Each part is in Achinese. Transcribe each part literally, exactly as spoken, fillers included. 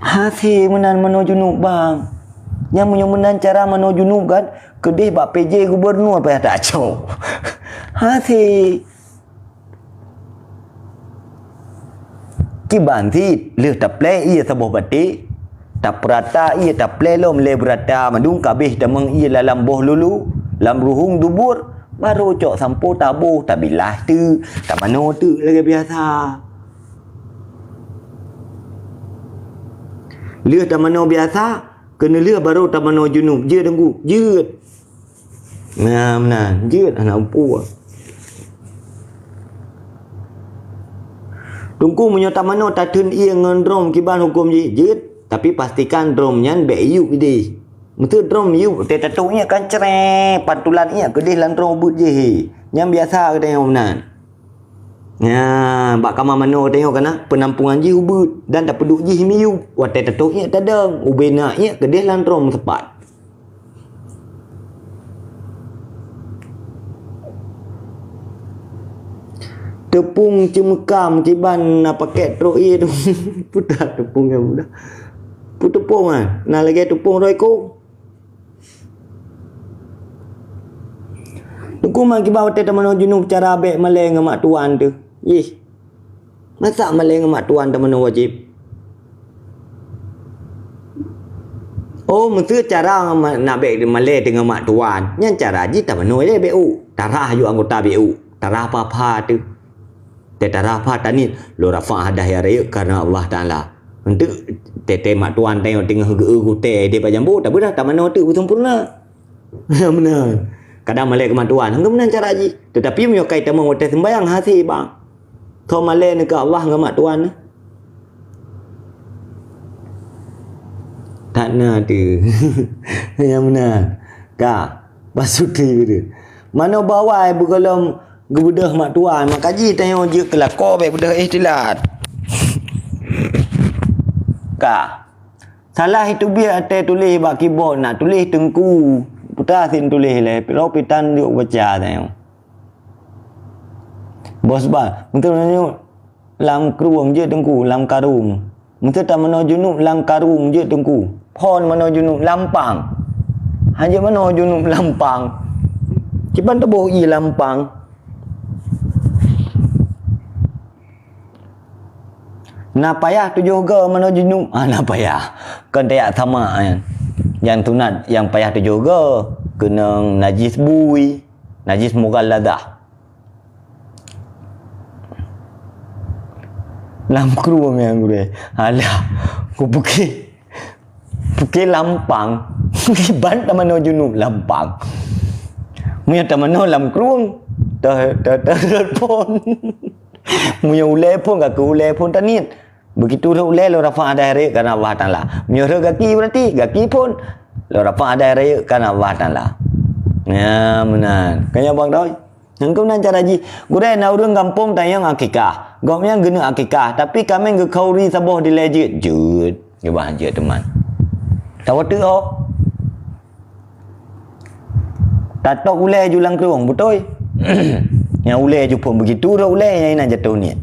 Hasé meunan manoe junub, bang. Nyang meunyoe meunan cara manoe junub kan, keudeh bak P J gubernur payah tacok. Hasé. Kiban cit, lheueh taplée ié saboh baté, tapeurata ié taplée lom lé beurata, mandum kabeh tamong ié lam boh lulu, lam ruhueng dubur, barô cok sampo taboh, tabilah teuk, tamanoe teuk lagée biasa. Lheueh tamanoe biasa, keuneulheueh barô tamanoe junub, jeuet Teungku, jeuet. Nah, meunan, jeuet hana upue. Teungku, meunyoe tamanoe tatheun ié ngon drom kiban huköm jih, jeuet, tapi pastikan drom nyan bék yup ideh. Meuseu drom yup, watée tatôk ié kan crée, pantulan ié keudeh lam drom ubeut jih. Nyan biasa geutanyoe meunan. Nya, bak kama manoe tanyoe kana peunampungan jih ubeut dan tapeuduek jih miyueb. Watée tatôk ié tadong, ubena ié keudeh lam drom seupat. Teupông ceumeukam kiban na pakét trok ié tu. Puta teupông nyang muda. Putupông ah, na lagée tupông roh iko. Teungku, ma kiban watée tamanoe junub cara bék malée ngon mak tuan teuh. Yih. Masa malée ngon mak tuan tamanoe wajéb? Oh, meuseu cara ma-, nak bék malée teungoh mak tuan. Nyan cara jih tamanoe lé B U. Tarah aju anggota B U. Tarah pha-pha teuh. Teutarah pha taniet, lôn rafa' hadah nyang rayeuk kareuna Allah Taala. Enteuk teuh mak tuan tanyoe teungoh geu-eu gutée di bak jambo, tabeurah tamanoe teuk beusempurna. Meunan. Kadang malée keu mak tuan, hana meunan cara jih. Teutapi meunyoe kai tamong watée seumbahyang, hasé bang. Tho malée neu keu Allah ngon mak tuan. That na teuh. Nyang meunan. Ka. Pasuti beudeuh. Manoe bawai beugohlom geubeudôh mak tuan, maka jih tanyoe jeuet keu lakoe bék beudôh ikhtilat. Ka. Salah iteubiet watée tuléh bak kibot, nak tuléh teungku. Puta sén tuléh lé, piro pitan jok baca tanyoe. Bos ba, beutôi tanyoe. Lam krueng jeuet teungku, lam karung. Meuseu tamanoe junub lam karung jeuet teungku. Phon manoe junub lam pang. Hanjeuet manoe junub lam pang. Kiban teuboh ié lam pang. Na payah tujoh goe manoe junub. Ah, na payah. Kon tajak sama nyan. Nyang sunat nyang payah tujoh goe keunong najis bui, najis mughalladah. Lam krueng nyang gurée. Alah, kupiké, piké lam pang. Kiban tamanoe junub lam pang. Meunyoe tamanoe lam krueng, teuh, teuh, teuh, phon. Meunyoe ulée phon, ka keu ulée phon taniet. Beugitu rhot ulée lôn rafa' hadah rayeuk kareuna Allah Taala. Meunyoe rhot gaki, beurati gaki phon lôn rafa' hadah rayeuk kareuna Allah Taala. Nya meunan. Ka nyan bang doi. Nyang keunan cara jih. Gurée na ureuëng gampông tanyong akikah. Gobnyan geuneuk akikah, tapi kaméng geukhauri saboh dilée jeuet. Jeuet. Geuba jeuet teuma. Tawa teuk ho. Tatok ulée ju lam krueng, beutôi? Nyang ulée ju phon beugitu rhot ulée nyang inan jatoh niet.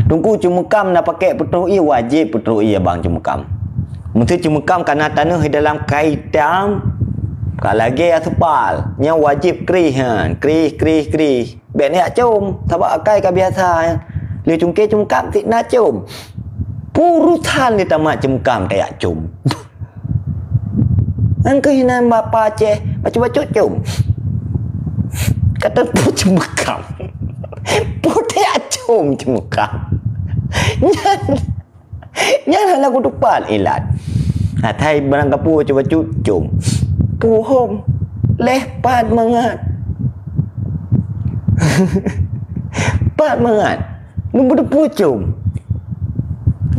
Teungku, ceumeukam na pakét peutroh ié, wajéb peutroh ié bang ceumeukam. Meuseu ceumeukam kana taneuh di dalam kaitam, ka lagée aspal, nyan wajéb kreh nyan, kreh, kreh, kreh. Bék neujak com, sabab akai ka biasa nyan. Lé cungké ceumeukam sit na com. Purusan di tamat ceumeukam tajak com. Nyan keuh inan bapa Aceh bacut-bacut com. Ka teupeu ceumeukam. Peue tajak com ceumeukam. Nyan, nyan hana kutupat ilat. Atai barang kapeue bacut-bacut com. Puhom. Leh pat mangat. Pat mangat. Nubeuteupeu com.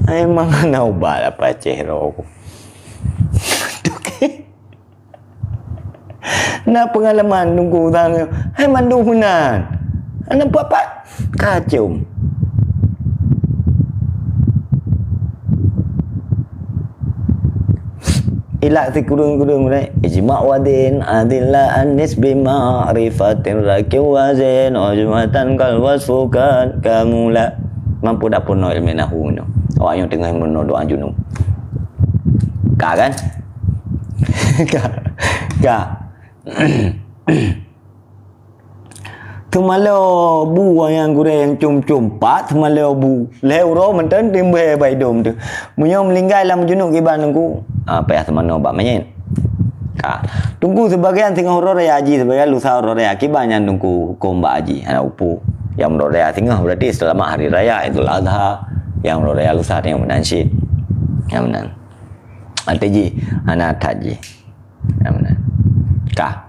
Ai mangat na ubat apa Aceh roh. Na peungalaman nunggu utang nyoe. Hai mandum meunan. Hana pat-pat. Kacum. Ilak sikureueng-kureueng ulée. Ijma' wadin adilla anis bi ma'rifatin rakib wazin ujmatan kal wasfu kad kamula. Mampu dapur no ilmu nahu nyoe. Pak nyoe teungoh meurunoe doa junub. Ka kan? Ka. Ka. Teumalo bu nyang gurée nyang com-com pat, teumalo bu. Lhée uroe mantong timbée bak idong teuh. Meunyoe meuninggai lam junub kiban Teungku, ah, payah teumanoe bak manyét. Ka. Teungku, sibagian singoh uroe raya haji, sibagian lusa uroe raya. Kiban nyan Teungku hukôm bak haji, hana upu. Nyang uroe raya singoh berarti seulamat hari raya Idul Adha. Nyang uroe raya lusa teuh nyang meunan cit. Nyang meunan. Até jih hana that jih. Nyang meunan. Ka.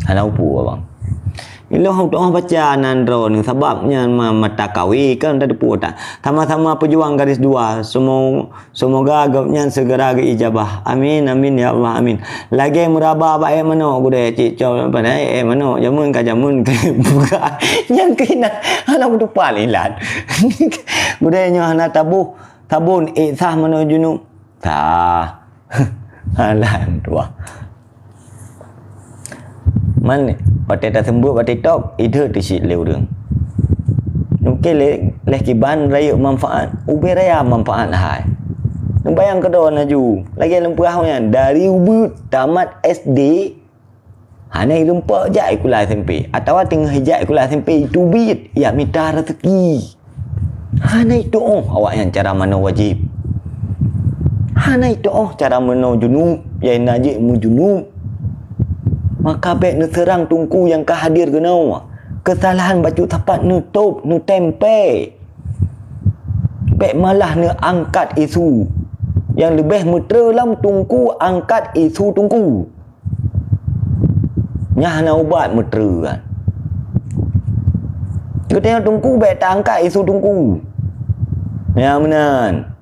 Hana upu abang. Ilôn teungoh baca nan droeneuh sabab nyan ma-, mata kawi kan teupeue that. Sama-sama peujuang garis dua. Semo-, semoga gobnyan segera geuijabah. Amin, amin, ya Allah, amin. Lagée meuraba bak ék manok gurée cit cok apa dah, ék manok jameun ka jameun ka buka. Nyang keunan hana meutupat ilat. Gurée nyoe hana taboh, tabon ék sah manoe junub. Tah. Alah, tuah. Man, watée taseumbeuet bak TikTok, ideuet teucit lé ureuëng. Mungken lé, leh kiban rayeuk manfaat, ubé raya manfaat hai. Neubayang keudroe laju, lagée lôn peugah nyan, dari ubeut tamat S D, hana ilumpeuk jak sikula S M P, atawa teungoh jak sikula S M P, iteubiet, jak mita raseuki. Hana itu'oh awaknyan cara manoe wajéb. Hana itu'oh cara manoe junub, nyang na jeuet meujunub. Maka bék neuseurang teungku nyang ka hadir keunoe. Keusalahan bacut sapat neutôb, neutempé. Bék malah neuangkat isu. Nyang leubeh meutreu lom teungku angkat isu teungku. Nyan hana ubat meutreu kan. Geutanyoe teungku bék taangkat isu teungku. Nyang meunan.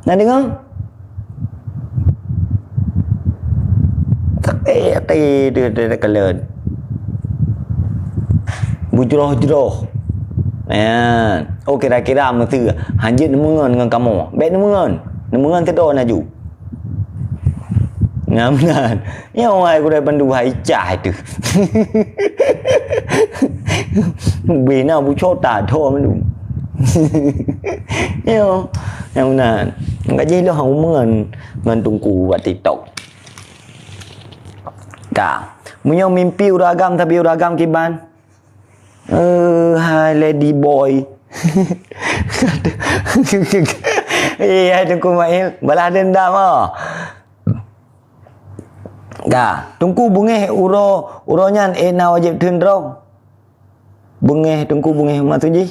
Na deungoe? Sakét até teuh, teuh, teuh kalon. Beujroh-jroh. Nyan. Oh, kira-kira meuseu hanjeuet neumeungon ngon kamoe. Bék neumeungon. Neumeungon teudoe laju. Nyang meunan. Nyoe hai gurée bandu hai cah itu. Bina bucota tho mandum. Nyoe, nyang meunan. Gaji lôn hana ngon, ngon teungku bak TikTok. Ka. Meunyoe mimpi ureuëng agam, tapi ureuëng agam kiban. Eh, hai lady boy. Eh, hai Teungku Mail, balah dendam ah. Ka, Teungku beungéh uroe, uroe nyan ék na wajéb theun droe. Beungéh Teungku beungéh maksud jih.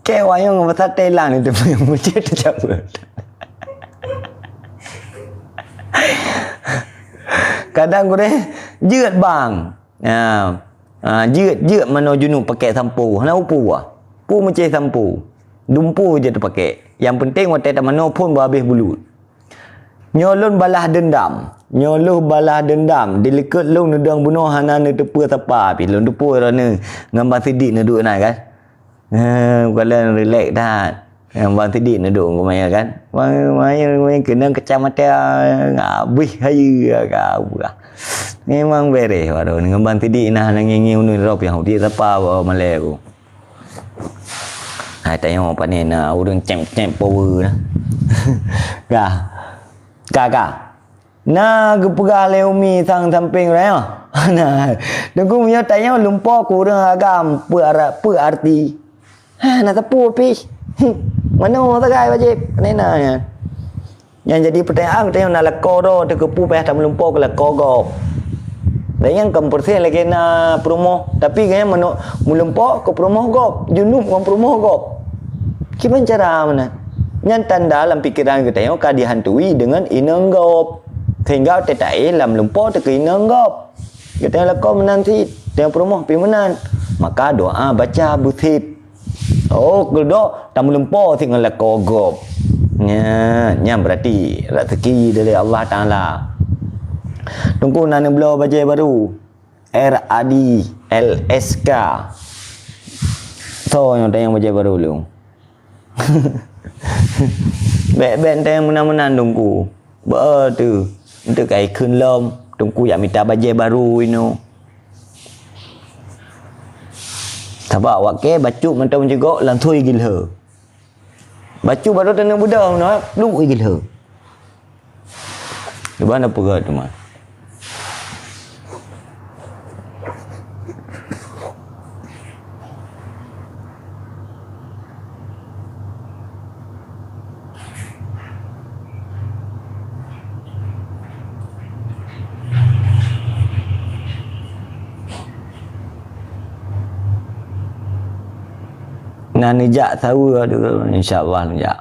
Keu wayang ngon masa telang itu muncul tercampur. Kadang gurée jeuet bang. Ha. Ha, jeuet, jeuet manoe junub pakai sampo. Hana upu ah. Pu meucé sampo. Dumpo je teupakai. Nyang penting watée tamanoe phon beuhabéh bulut. Nyoe lôn balah deundam. Nyoe lôn balah deundam. Di likot lôn neudong bunoe hana neuteupeue sapa pih lôn teupeue droeneuh ngon Bang Sidik neuduek na kan. Eh, bukan lôn rilek that. Ngon Bang Sidik neuduek ngon maya kan. Maya, maya, maya keunong kacamata habéh hayeue ka buah. Memang bereh baru ngon Bang Sidik nah nangis-nangis unu rop nyang udik sapa bawa malée ku. Hai tanyong pane na ureuëng cemp-cemp power na. Ka. Ka, ka. Na geupeugah lé Umi sang sampéng raya. Nah, Teungku meunyoe tanyoe lumpo keu ureuëng agam peue ara-, peue arti? Ha, na teupeu pih. Manoe sagai wajéb? Nena nyan. Nyang jadi pertanyaan, tanyoe na lakoe droe teuh keupeue payah tameulumpo keu lakoe gob. Dan nyang kon persis lagée na peurumoh, tapi gaya manoe meulumpo keu peurumoh gob, junub ngon peurumoh gob. Kiban cara meunan? Nyan tanda lam pikeran geutanyoe ka dihantui deungon inong gob. Sehingga watée taéh lam lumpo teuh keu inong gob. Geutanyoe lakoe meunan cit, tanyoe peurumoh pih meunan. Maka doa baca beusit. Oh, keudok tameulumpo cit ngon lakoe gob. Nyan, nyan berarti rezeki dari Allah Taala. Teungku na neubloe bajée baru. R A D L S K. Soe nyang tanyong bajée baru lôn? Bék-bék tanyong meunan-meunan Teungku. Beutôi. Enteuk ka ikheun lom, Teungku jak mita bajée baru inoe. Sabab awak kèe bacut mantong jigok langsung igilheu. Bacut baru teunang beudôh meunoe, pluek igilheu. Iban na peugah teuma. Na neujak saweue, aduh, insya Allah neujak.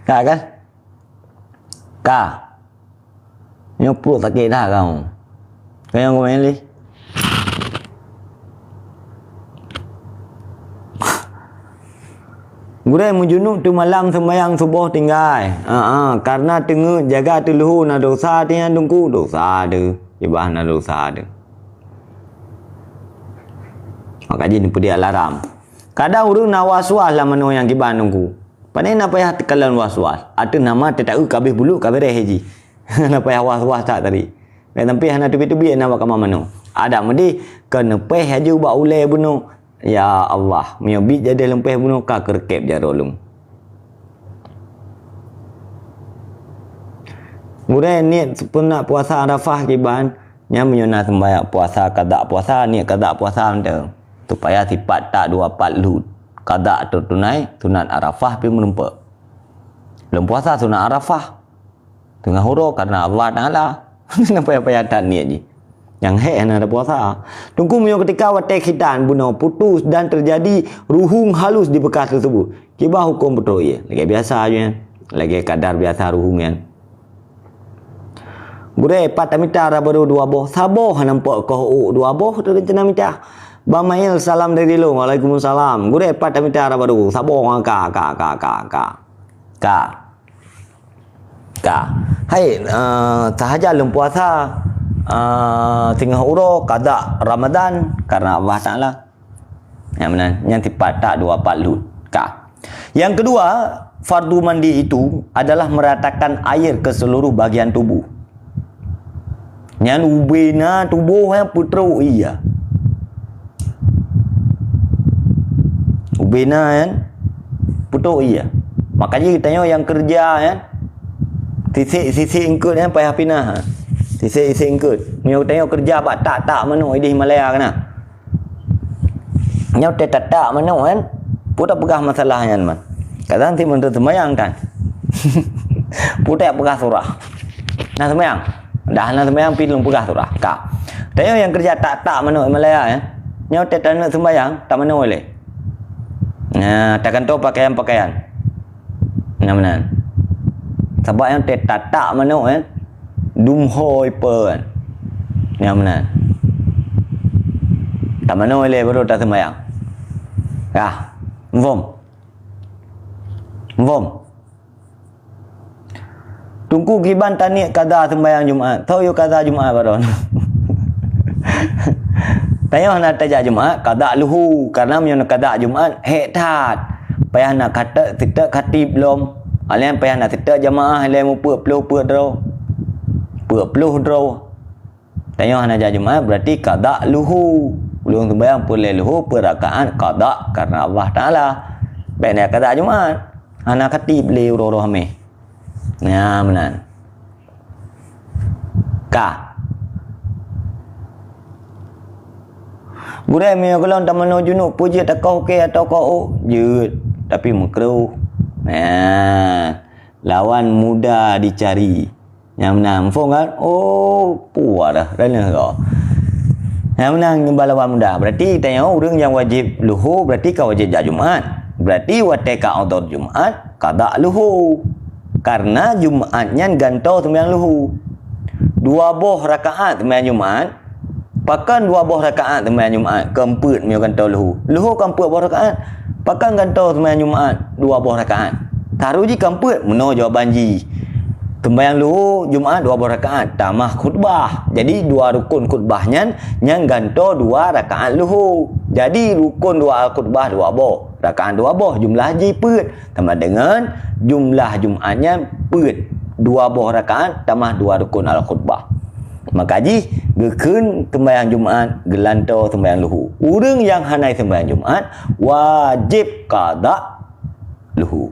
Ka kan? Ka. Nyoe pruet sakét that kamoe. Kayang keumaén lé. Gurèe meujunub teumalam seumbahyang suboh tinggai. Ha, ha, karena teungeut jaga teuleuhu na dosa teuh nyan Teungku, dosa teuh. Jibah na dosa teuh. Maka jih neupeudeh alarm. Kadang ureueng na was-was lam manoe nyang kiban Teungku. Pane na payah teukalon was-was. Ateueh nama teuta-eu ka abéh buleuk ka beureh jih. Na payah was-was that tadi. Dan sampai hana teubiet-teubiet na bak kama manoe. Adak meudeh keuneupéh aju bak ulèe bunoe. Ya Allah, meunyoe biet jadeh leumpéh bunoe ka keureukeb jaroe lôn. Gurèe niet sunat puasa Arafah kiban, nyan meunyoe na seumbahyang puasa, kada puasa, niet kada puasa mantong. Supaya sipat tak dua pat lhut. Kada teutunai sunat Arafah pih meurumpok. Lôn puasa sunat Arafah. Teungoh uroe karena Allah Taala. Hana payah-payah that niet jih. Nyang hék hana ada puasa. Teungku, meunyoe ketika watèe khitan bunoe putus dan terjadi ruhung halus di bekas tersebut, kiban huköm peutrok ie? Lagèe biasa je nyan. Lagèe kadar biasa ruhung nyan. Gurèe, pat tamita raba dua boh, saboh hana nampak koh ôk dua boh teurencana mita. Bang Mail, salam dari lôn. Waalaikumsalam. Gurèe, pat tamita raba dua, saboh ka, ka, ka, ka, ka. Ka. Hai, eh, sahaja lôn puasa, eh, singoh uroe kada Ramadan karena Allah Taala. Nyang meunan, nyan sipat tak dua pat lhut. Ka. Yang kedua, fardu mandi itu adalah meratakan air ke seluruh bagian tubuh. Nyan ubena tuboh nyan peutrok ie. Ubena nyan peutrok ie. Makajih geutanyoe nyang keureuja nyan, sisek-sisek eungkôt nyan payah pinah. Sisek-sisek eungkôt. Meunyoe geutanyoe keureuja bak tak-tak manok idéh Malaya keunan. Nyoe teuh tatak manok kan, peue tapeugah masalah nyan man. Kadang tiep mantong seumayang kan. Peue tapeugah surah. Na seumayang. Dah na seumayang pih lôn peugah surah. Ka. Tanyoe nyang keureuja tak-tak manok Malaya kan. Nyoe teuh taneuk seumayang, tamanok lé. Nah, tagantoe pakaian-pakaian. Nyang meunan. Sabab nyang teuh tatak manok, eh, dum hôi peuet. Nyang meunan. Tamanok ilèe baru taseumayang. Kah, muphom? Muphom? Teungku, kiban taniet kada seumbahyang Jumat. Soe yue kada Jumat baroe? Tanyoe hana tajak Jumat, kada luhu. Karena meunyoe kada Jumat, hék that. Payah na kata, seutôt khatib lom. Alèh payah na seutôt jamaah, ilèe mupeuet ploh peuet droe. Peuet ploh droe. Tanyoe hana jak Jumat, berarti kada luhu. Ulôn seumbahyang peuet lhèe luhu, peuet rakaat kada karena Allah Taala. Bèk na kada Jumat. Hana khatib lé uroe-uroe hamèh. Nyan meunan. Ka. Gurèe, meunyoe gohlom tamanoe junub, peue jeuet takoh ukèe atawa koh ôk? Jeuet, tapi makruh. Nah, lawan mudah dicari. Nyang meunan, muphom kan? Oh, puah dah, dah nyoe. Nyang meunan ngon balawan mudah. Berarti tanyoe ureueng nyang wajéb luhu, berarti ka wajéb jak Jumat. Berarti watèe ka udhur Jumat, kada luhu. Karena Jumat nyan gantoe seumayang luhu. Dua boh rakaat seumayang Jumat, pakon dua boh rakaat seumayang Jumat, keumpeuet meunyoe gantoe luhu. Luhu keumpeuet boh rakaat, pakon gantoe seumayang Jumat dua boh rakaat. Taru jih keumpeuet, meunoe jawaban jih. Seumayang luhu Jumat dua boh rakaat, tamah khutbah. Jadi, dua rukun khutbah nyan, nyan gantoe dua rakaat luhu. Jadi, rukun dua khutbah dua boh, rakaat dua boh, jumlah jih peuet. Sama dengan jumlah Jumat nyan peuet, dua boh rakaat tamah dua rukun al-khutbah. Maka jih geukheun seumbahyang Jumat geulantoe seumbahyang luhu. Ureuëng nyang hana seumbahyang Jumat wajéb qada luhu.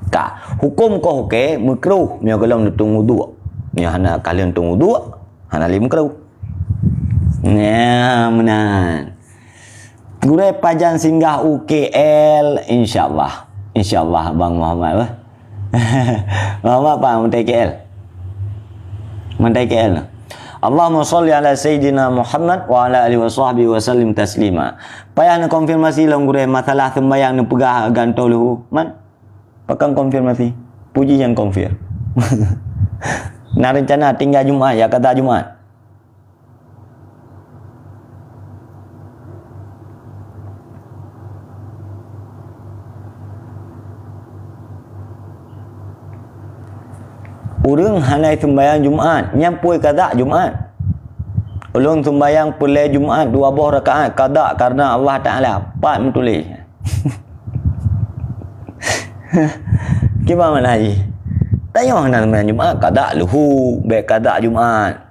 Ka, huköm koh uke meukruh meunyoe gohlom neutong uduk. Meunyoe hana ka lheueh neutong uduk, hana lé meukruh. Nyan meunan. Gurée pajan singgah u K L, insya Allah. Insya Allah, Bang Muhammad, bah. Muhammad, Pak, meutai K L. Meutai K L. Allahumma shalli ala Sayyidina Muhammad wa ala alihi wa sahbihi wa sallim taslima. Payah neukonfirmasi lom gurée masalah seumbahyang neupeugah gantoe luhu. Man? Pakon konfirmasi? Puji nyang konfir. Na reuncana tinggai Jumat, ya kata Jumat. Ureuëng hana seumbahyang Jumat, nyan peue qada Jumat. Ulôn seumbahyang peureulée Jumat dua boh rakaat qada kareuna Allah Taala, pat meutuléh. Kiban makna jih? Tanyoe hana seumbahyang Jumat, qada luhu, bék qada Jumat.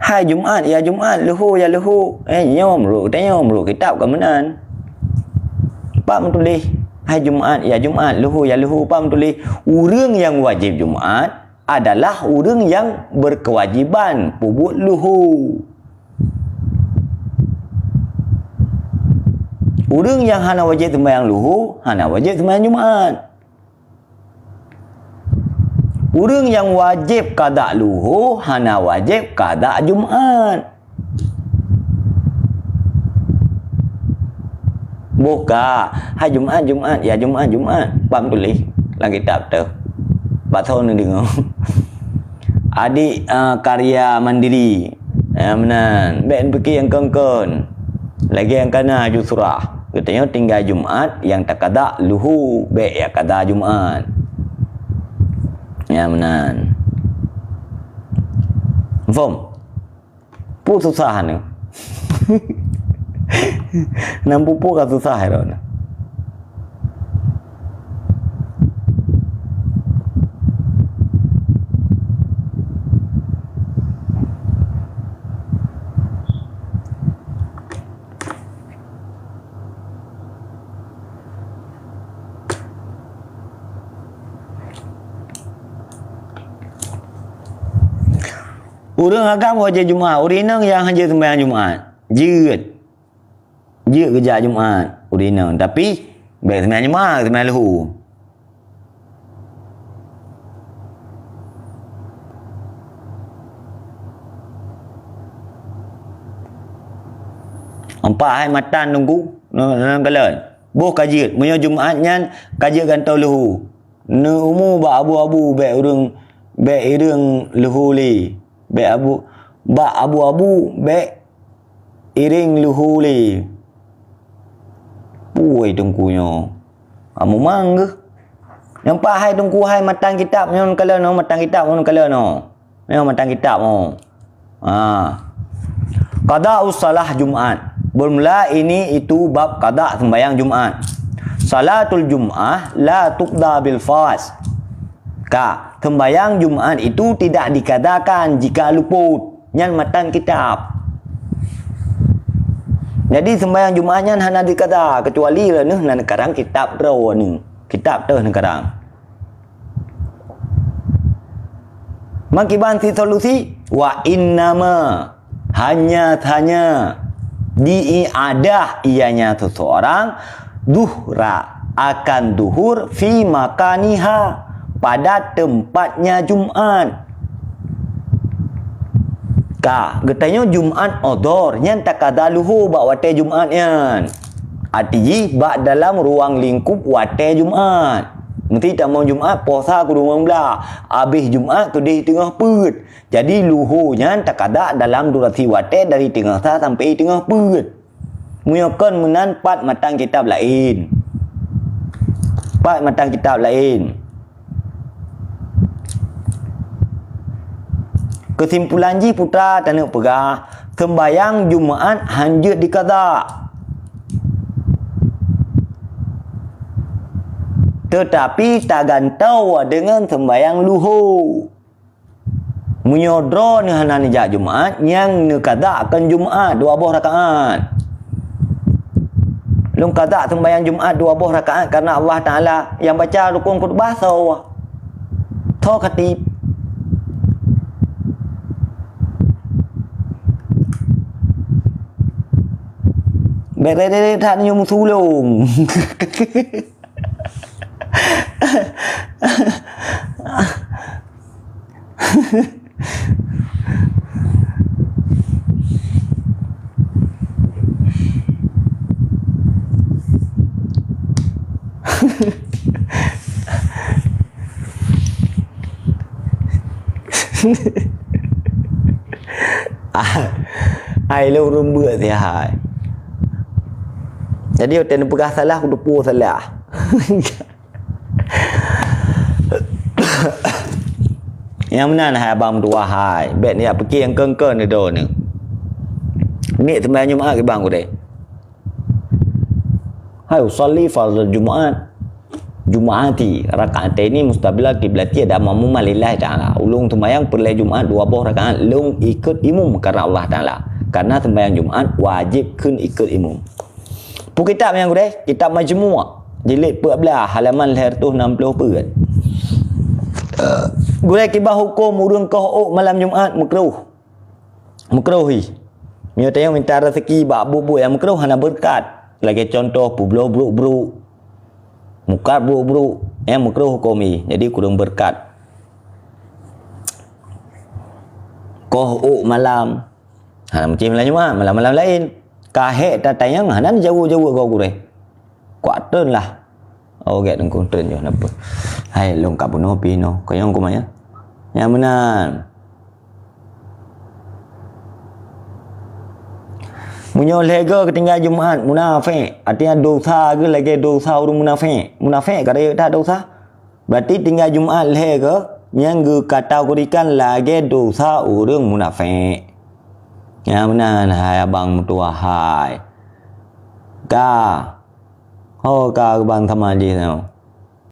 Hai Jumat, ya Jumat, luhu, ya luhu. Eh, nyoe meurok, tanyoe meurok kitab ka meunan. Pat meutuléh, hai Jumat, ya Jumat, luhu, ya luhu, pat meutuléh. Ureuëng nyang wajéb Jumat adalah ureuëng nyang berkewajiban peubuet luhu. Ureuëng nyang hana wajéb seumbahyang luhu, hana wajéb seumbahyang Jumat. Ureuëng nyang wajéb qada luhu, hana wajéb qada Jumat. Boh ka, hai Jumat, Jumat, ya Jumat, Jumat. Pat meutuléh lam kitab teuh. Pat soe neudeungoe. Adik, ah, karya mandiri. Ya, meunan. Bék neupiké nyang kon-kon. Lagée nyang kana aju surah. Geutanyoe tinggai Jumat nyang taqada luhu, bék ya qada Jumat. Ya, meunan. Faham? Peue susah nyoe? Nan peue-peue ka susah droeneuh. Ureuëng agam wajéb Jumat, ureuëng inong nyang hana seumbahyang Jumat, jeuet. Jeuet geujak Jumat, ureuëng inong, tapi bék seumbahyang Jumat, seumbahyang luhu. Empat hai matan teungku, ngon, ngon kalon. Boh ka jeuet, meunyoe Jumat nyan ka jeuet gantoe luhu. Neuumu bak abu-abu bék ureuëng, bék ireuëng luhu lé. Bék abu, bak abu-abu bék ireuëng luhu lé. Puih teungku nyoe. Amumang geuh. Nyang pat hai teungku hai matan kitab nyoe kalon nyoe, matan kitab nyoe kalon nyoe. Nyoe matan kitab nyoe. Ha. Qada'us shalah Jumat. Bermula ini itu bab qada sembahyang Jumat. Salatul Jum'ah la tuqda bil fas. Ka, sembahyang Jumat itu tidak dikadakan jika luput. Nyan matan kitab. Jadi sembahyang Jumat nyan hana dikada kecuali leueh na neukarang kitab droe ni. Kitab teuh neukarang. Makiban si solusi, wa innama, hanya-hanya, diiadah ianya seseorang, duhra, akan duhur, fi makaniha, pada tempatnya Jumat. Ka, geutanyoe Jumat odor, nyan takada luho bak watée Jumat nyan. Arti jih, bak dalam ruang lingkup watée Jumat. Meusti tamong Jumat, posa keu rumoh blah. Abéh Jumat keudeh teungoh peuet. Jadi, luho nyan takada dalam durasi watée dari teungoh sa sampai teungoh peuet. Meunyoe kon meunan, pat matan kitab laén. Pat matan kitab laén. Keusimpulan jih putra taneuk peugah, seumbahyang Jumat hanjeuet dikada. Teutapi tagantoe deungon seumbahyang luho. Meunyoe droeneuh hana neujak Jumat, nyang neukadak kon Jumat dua boh rakaat. Lôn kadak seumbahyang Jumat dua boh rakaat karena Allah Taala nyang baca rukun khutbah soe? Soe khatib? Bèk ré-ré that nyoe meusulông. Hai, lôn ureueng beuet sihai. Jadi, watèe neupeugah salah, kuteupeue salah. Nyang meunan hai abang meutuah hai. Bèk neujak pike nyang kön-kön droeneuh. Nyoe seumbahyang Jumat kiban gurèe. Hai usalli fardhal Jumat. Jum'ati rak'ataini mustaqbilal qiblati ada makmuman lillahi ta'ala. Ulôn seumbahyang peureulèe Jumat dua boh rakaat lôn ikot imum karena Allah Taala. Karena seumbahyang Jumat wajéb kheun ikot imum. Peue kitab nyan gurèe? Kitab Majmu', jilid peuet blah, halaman lhèe reutôh nam ploh peuet. Gurèe kiban hukôm ureueng koh ôk malam Jumat meukruh. Meukruh hi. Meunyoe tanyoe minta raseuki bak buet-buet nyang meukruh hana beureukat. Lagèe cuntoh peubloe brôk-brôk. Mukat brôk-brôk, nyang meukruh hukôm hi. Jadi kureueng beureukat. Koh ôk malam. Hana meusti malam Jumat, malam-malam laén. Ka hék tatanyong hana neujaweueb-jaweueb gob gurèe. Kuat treun lah. Oh, gèt teungku treun nyoe napa? Hai, lôn ka bunoe pih nyoe. Kayong kuman nyan. Nyang meunan. Meunyoe lhèe goe geutinggai Jumat, munafék. Artinya dosa geuh lagèe dosa ureueng munafék. Munafék ka rayeuk that dosa. Berarti tinggai Jumat lhèe goe nyang geukategorikan lagèe dosa ureueng munafék. Nyang meunan hai abang meutuah hai. Ka. Ho ka keubang sama jih nyoe.